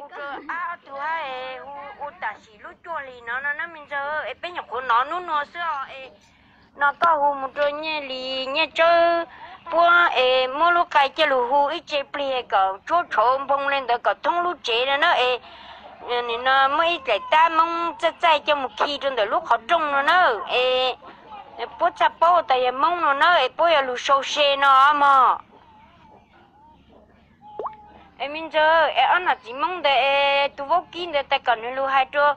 Rau ob tug hab es hu ua tam sim lub cuaj hlis no no na me ntxawg, es peb nyuam qhuav nov nub nua xwb os. Es no koj hu mus rau Nyiaj Lis Nyiaj Tsawb puab es muab lub qai coj lug hu ib tse plig kom tsuab tshauv npoo le ntawd kom thoob lub tsev no na es nim no muab ib daim tab Moob txaij txaij coj mus khi rau ntawm lub qhov rooj no na. Es puab txhaj paub tas yog Moob no na es puab yuav lug sau se no mog. Es me ntxawg, es ob nam txiv Moob ntawd es tus vaub kib ntawd tas kom nwg lug hais rau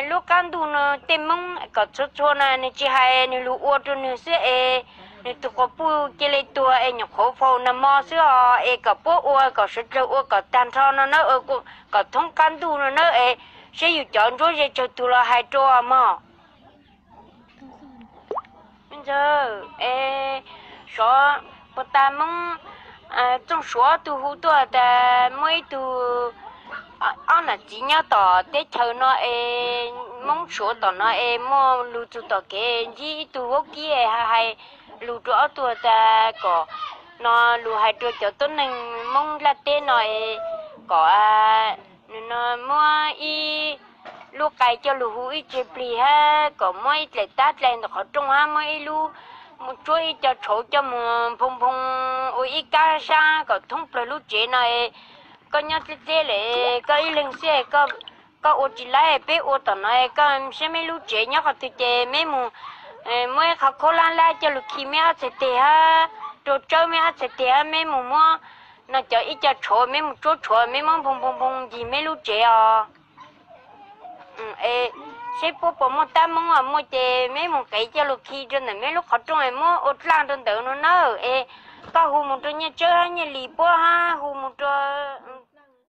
lub qab ntuj no tej Moob kom txhua txhua na nwg tsis hais, nwg lug ua rau nwg xwb es nwg tus quas puj cia li tuag es nyuam qhuav faus nag hmo xwb os. Es kom puab ua kom sawv dlawg ua kom tag nrho no na, kom thoob qab ntuj no na es saib yus cov ntsuab ze tsawg tug los hais rau mog. Me ntxawg, es sov puas tas Moob Txooj Suav tug hu tuaj tas muaj ib tug, ob nam txiv nyob tom teb chaws no es Moob Suav tom no es muaj lug txug tom kev ntsib ib tug vaub kib es hais lug rau ob tug tas kom no lug hais rau cov tuab neeg Moob nplaj teb no es kom no muab ib lub qai coj lug hu ib tse plig hab kom muab ib daim tab dlai ntawm qhov rooj hab muab ib lub, mus tsuab ib co tshauv coj mus nphoo nphoo ua ib kab sab kom thoob plawg lub tsev no es koj nyob txeb txeb lawm koj ib leeg xwb, koj ua tsis laib peb ua tom no es koj saib meb lub tsev nyob qhov twg ces meb mus muab ib qhov khaub lab lab coj lug khi meb ob txhais teg hab rau tsawb meb ob txhais teg hab meb mus muab no cov ib co tshauv meb mus tsuab tshauv meb muab nphoo nphoo nphoo ncig meb lub tsev os. Es seb puab puas muaj tab Moob, muaj ces meb mus qev coj lug khi rau ntawm meb lub qhov rooj es muab ua dlaaj rau ntawd no na. Es koj hu mus rau Nyiaj Tsawb hab Nyiaj Lis puab hab hu mus rau